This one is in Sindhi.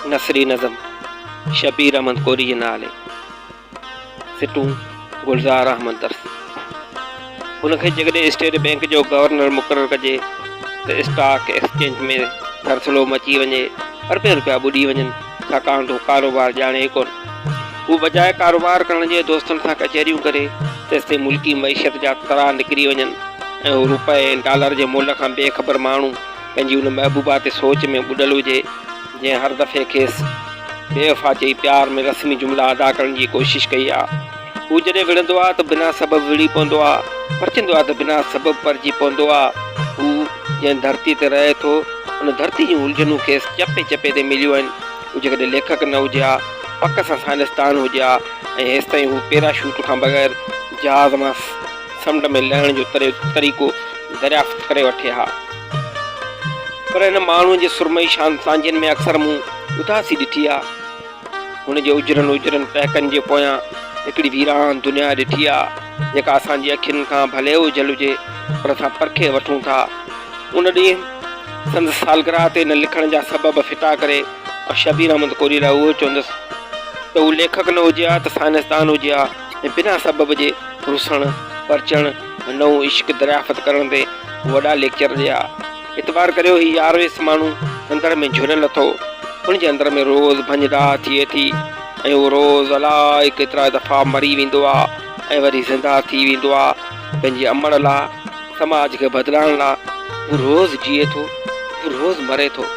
نثري نظم شبير احمد ڪوري جي نالي، سٽون گلزار احمد درس. هن کي جيڪڏهن اسٽيٽ بئنڪ جو گورنر مقرر ڪجي ته اسٽاڪ ايڪسچينج ۾ ٿرٿلو مچي وڃي، اربين روپيا ٻڏي وڃن، ڇاڪاڻ ته هو ڪاروبار ڄاڻي ئي ڪونه. هو بجاء ڪاروبار ڪرڻ جي دوستن سان ڪچهريون ڪري، تيستائين ملڪي معيشت جا ترا نڪري وڃن ۽ هو روپئي ۽ ڊالر جي ملهه کان بي خبر ماڻهو پنهنجي ان محبوبا تي سوچ ۾ ٻڏل هجي، جنهن هر دفعي کيس بي وفا چئي پيار ۾ رسمي جملا ادا ڪرڻ جي ڪوشش ڪئي آ. هو جڏهن وڙهندو آ ته بنا سبب وڙهي پوندو آ، پرچندو آ ته بنا سبب پرچي پوندو آ. هو جنهن ڌرتي تي رهي ٿو، ان ڌرتي جون الجهنون کيس چپي چپي تي مليون آهن. هو جيڪڏهن ليکڪ نه هجي ها، پڪ سان سائنسدان هجي ها ۽ هيستائين هو پيراشوٽ کان بغير جهاز مان سمنڊ ۾ لهڻ جو طريقو دريافت ڪري وٺي ها. پر هن ماڻهوء جي سرمئي شان سانجهين ۾ اڪثر مون اداسي ڏٺي آ. هن جي اجرن اجرن ٽهڪن جي پويان هڪڙي ويران دنيا ڏٺي آ، جيڪا اسان جي اکين کان ڀلي اوجهل هجي، پر اسان پرکي وٺون ٿا. ان ڏينهن سندس سالگرهه تي هن لکڻ جا سبب ڦٽا ڪري آء شبير احمد ڪوري لاء اهو چوندس ته هو ليکڪ نه هجي ها ته سائنسدان هجي ها ۽ بنا سبب جي رسڻ، پرچڻ ۽ نئون عشق دريافت ڪرڻ تي وڏا ليڪچر ڏئي ها. اعتبار ڪريو هي يارويس ماڻهو اندر ۾ جهريل اٿو. هن جي اندر ۾ روز ڀڃ ڊاهه ٿئي ٿي ۽ هو روز الائي ڪيترا دفعا مري ويندو آ ۽ وري زنده ٿي ويندو آ. پنهنجي امڙ لا، سماج کي بدلائڻ لا هو روز جيئي ٿو، هو روز مري ٿو.